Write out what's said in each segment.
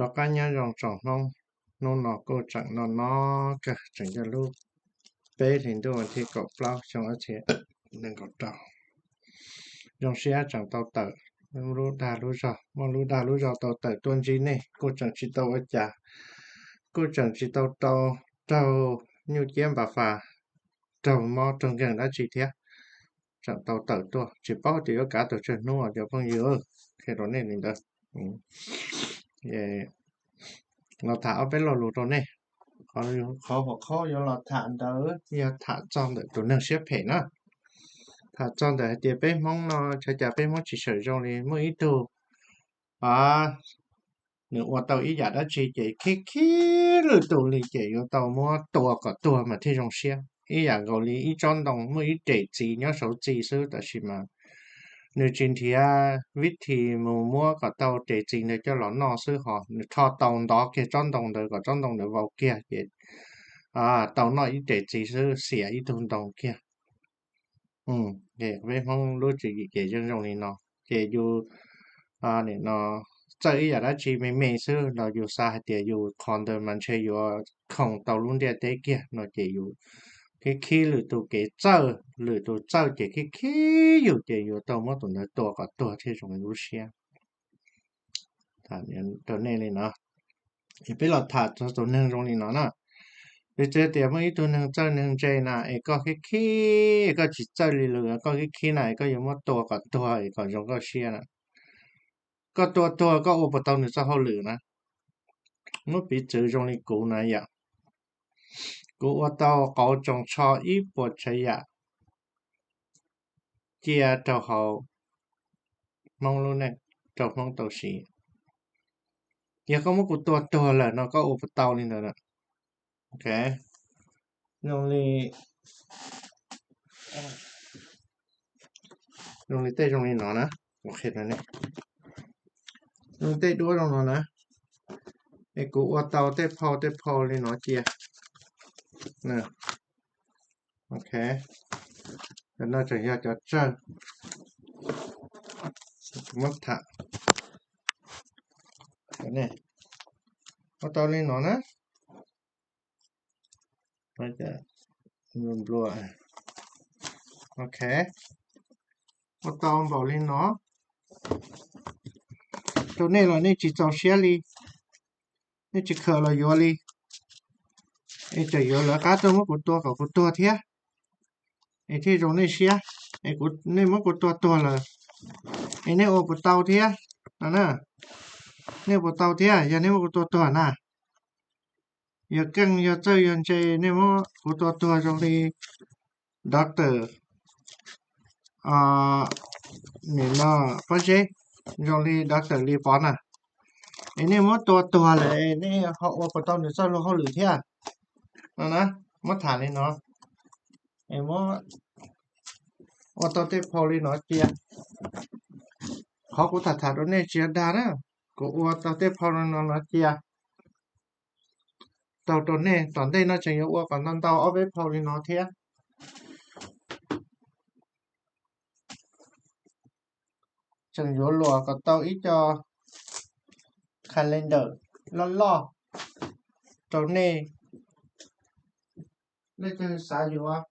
Rov qab nyob zoo tsoom Hmoob, hnub no kuj tseem noj no kawg, tseem yog lub peb hlis ntuj vas thib kaum plaub xyoo ob txhiab nees nkaum rau. Zoo siab tseem tau tawm lub dag lub zog, muaj lub dag lub zog tau tawm tuaj ntsib nej, kuj tseem tsis tau ua cas, kuj tseem tsis tau rau raug nyuj ciab npas fas, raug mob raug nkeeg dab tsi thiab. Tseem tau tawm tuaj, tsis paub tias yuav kav tau tsawg hnub os cov phooj ywg, qhia rau nej li ntawd. Los tham ob peb lo lus rau nej. Qhov, qhov yuav los tham ntawd yog tham txog ntawm tus neeg siab phem na. Tham txog ntawm hais tias peb Hmoob no, chaw cas peb Hmoob tsis sawm zoo li. Muaj ib tug, a, nws ua tau ib yam dab tsi ces khib khib lwm tus li ces yuav tau muab tua kom tuag mas thiaj zoo siab. Ib yam nkaus li ib tsob ntoo muaj ib res txiv nyob saud txiv xwb, tab sis mas nws tsis nrhiav vib thi mus muab kom tau res txiv ntawd coj los noj xwb, ho nws rho tau ntov kiag tsob ntoo ntawd kom tsob ntoo ntawd vau kiag ces tau noj ib res txiv xwb, xiam ib tug ntoo kiag. Peb Hmoob lub tswv yim ces yeej zoo li no. Ces yus no txawj ib yam dab tsi me me xwb los yus xav hais tias yus qhov ntawd mas ntshe yuav khoom tau lub ntiaj teb kiag no ces yus khib khib lwm tus kev txawj, lwm tus txawj ces khib khib yus ces yuav tau muab tus ntawd tua kom tuag thiaj zoo lub siab. Rau nej li no, es peb los tham txog tus neeg zoo li no na. Piv txwv tias muaj ib tug neeg txawj neeg ntse na, es koj khib khib, koj tsis txawj li lawm, koj khib khib na, es koj yuav muab tua kom tuag es kom zoo koj siab na. Koj tua tuag koj ua puas tau nws txoj hauj lwm na? Muab piv txwv zoo li kuv na yom, kuv ua tau qauv tsoos tsho ib puas tsav yam cia rau hauv Hmoob lub neej rau Hmoob tau siv. Yog koj muab kuv tua tuag lawm no koj ua puas tau li ntawd na? Ok, zoo li, zoo li tej zoo li no na, zoo li tej duab zoo no na, es kuv ua tau tej phau tej phau li no cia. Ok, cov no tseem yog cov tsawg, muab tham, ua tau li no na. Nplua, ok, ua tau npaum li no rau nej los nej tsis txaus siab li, nej tsis khaws los yuav li, es tseem yuav lawv qab tuaj muab kuv tua kom kuv tuag thiab, es thiaj zoo nej siab. Es nej muab kuv tua tuag lawm, es nej ua puas tau thiab no na? Nej puas tau thiab yog nej muab kuv tua tuag na? Yog keej yog txawj yog ntse nej muab kuv tua tuag zoo li doctor, nim no pob zeb, zoo li doctor Li Pov na, es nej muab tua tuag lawm es nej ho ua puas tau nws txoj luag hauj lwm thiab no na? Muab tham li no, es muab ua tau tej phau li no cia. Qhov kuv tham tham rau nej tsis yog dag na, kuv ua tau tej phau li no no cia tau rau nej. Tom ntej no tseem yuav ua kom ntau ntau ob peb phau li no thiab. Tseem yuav luam kom tau ib co calendar loj loj rau nej, leej twg xav yuav.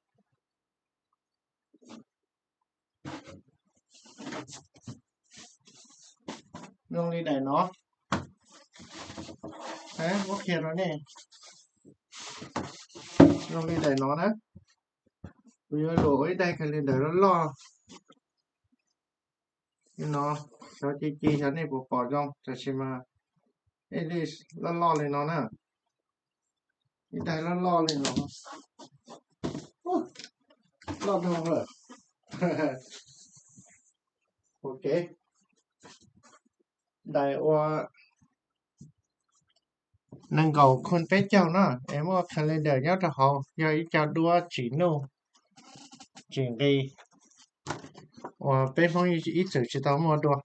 Zoo li daim no, muab qhia rau nej. Zoo li daim no na, kuv yuav luam ua ib daim calendar loj loj li no, xyov ci ci xyov nej puas pom zoo, tab sis mas ib li loj loj li no na, ib daim loj loj li no, loj dhau lawm. Ok, daim ua nees nkaum khun peb caug no es muaj calendar nyob rau hauv, yog ib co duab tsim nuj tsim nqi uas peb Hmoob ib txwm tsis tau muaj dua.